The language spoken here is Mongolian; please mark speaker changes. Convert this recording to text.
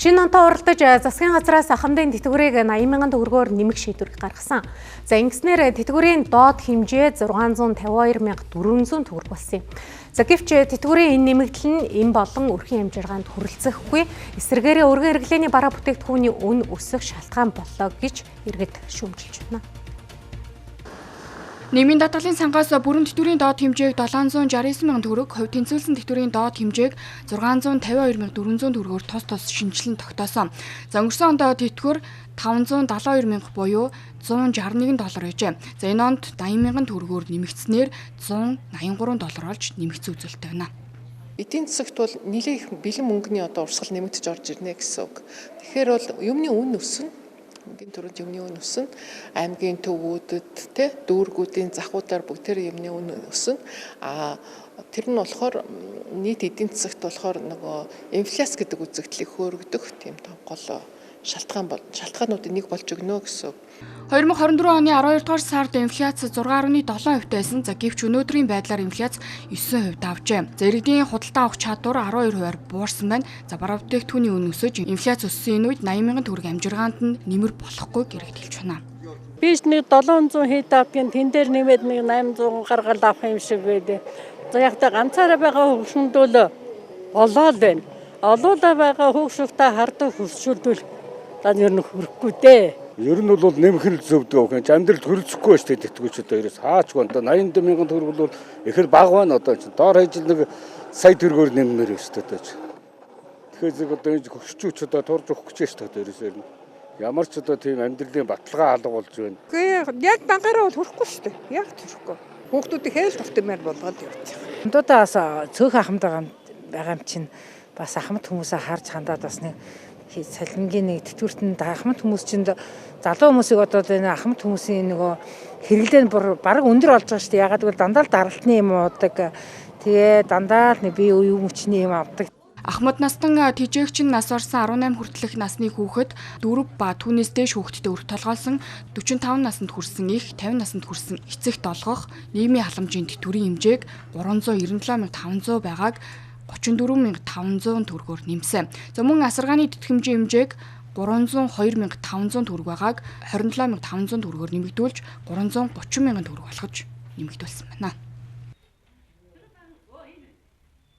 Speaker 1: Шинэ онтой уралдаж засгийн газраас ахмадын тэтгэврийг 80 мянган төгрөгөөр нэмэх шийдвэр гаргасан. За, ингэснээр тэтгэврийн доод хэмжээ 652 400 төгрөг болсон юм. За, гэвч тэтгэврийн энэ нэмэгдэл нь эм болон өрхийн амжиргаанд хүрэлцэхгүй, эсрэгээрээ өргөн хэрэглээний бараа бүтээгдэхүүний үн өсөх шалтгаан боллоо гэж иргэд шүүмжилж байна.
Speaker 2: Нийгмийн даатгалын сангаас бүрэн тэтгэврийн доод хэмжээг 769 мянган төгрөг, хувь тэнцвүүлсэн тэтгэврийн доод хэмжээг 652 400 төгрөгөөр тус тус шинэчлэн тогтоосон. За, өнгөрсөн онд тэтгэвэр 572 мянга буюу 161 доллар байжээ. За, энэ онд 80 мянган төгрөгөөр нэмэгдсэнээр 183 доллар болж нэмэгдсэн үзүүлэлттэй байна.
Speaker 3: Эдийн засагт бол нэлээх их бэлэн мөнгөний одоо урсгал нэмэгдэж орж ирнэ гэсэн үг. Тэгэхээр бол юмны үн өснө, хамгийн түрүүнд юмны үн өснө. Аймгийн төвүүдэд, те, дүүргүүдийн захуудаар бүгдээр юмны үн өснө. А тэр нь болохоор нийт эдийн засагт болохоор нөгөө инфляц гэдэг үзэгдлийг хөөргөдөх тийм том гол шалтгаан бол шалтгаануудын нэг болж өгнө гэсэн.
Speaker 2: 2024 оны 12 дугаар сард инфляц 6.7% байсан. За, гэвч өнөөдрийн байдлаар инфляц 9% давжээ. За, иргэдийн худалдан авах чадвар 12%-аар буурсан байна. За, бараа бүтээгдэхүүний үн өсөж, инфляц өссөн энэ үед 80 мянган төгрөг амжиргаанд нь нэмэр болохгүй иргэд хэлж байна.
Speaker 4: Би ч нэг 700 хэд авдгийн, тэн дээр нэмээд нэг 800 гаргаад авах юм шиг байлээ. За, яг та ганцаараа байгаа хөгшөндөл болоод байна. Олуулаа байгаа хөгшөлтөө хардаг хөршөлдөл за ер нь хөрөхгүй дээ.
Speaker 5: Ер нь бол нэмэх нь зөвдөг юм. Амьдралд хөрөлцөхгүй шүү дээ, тэтгэвч одоо ерөөс хаач одоо 80 мянган төгрөг бол их л бага байна одоо чинь. Доор хаяж нэг сая төгрөгөөр нэммээр шүү дээ одоо чинь. Тэгэхээр зэрэг одоо энэ хөгшчүүч одоо турж өгөх гэж шүү дээ одоо ерөөс ер нь. Ямар ч одоо тийм амьдралын баталгаа алга болж байна.
Speaker 6: Үгүй, яг дангаараа бол хүрэхгүй шүү дээ. Яг хүрэхгүй. Хүүхдүүдийг хээл тутмаар болгоод явчих.
Speaker 7: Ахмадуудаа бас цөөхөн ахмад байгаа юм чинь бас ахмад хүмүүсээ харж хандаад бас нэг цалингийн нэг тэтгэврт нь ахмад хүмүүс чинь залуу хүмүүсийг одоо энэ ахмад хүмүүсийн нөгөө хэрэглээ нь бүр бараг өндөр болж байгаа шүү дээ. Ягаад гэвэл дандаа л даралтны юм уудаг. Тэгээ дандаа л нэг бие үе мөчний юм авдаг.
Speaker 2: Ахмад настан тэжээгч нь нас орсон 18 хүртэлх насны хүүхэд 4 ба түүнээс дээш хүүхэдтэй өрт толгойлсон 45 насанд хүрсэн эх, 50 насанд хүрсэн эцэгт олгох нийгмийн халамжийн тэтгэврийн хэмжээг 397 500 байгааг 34 500 төгрөгөөр нэмсэн. За, мөн асаргааны тэтгэмжийн хэмжээг 302 500 төгрөг байгааг 27 500 төгрөгөөр нэмэгдүүлж 330 мянган төгрөг болгож нэмэгдүүлсэн байна.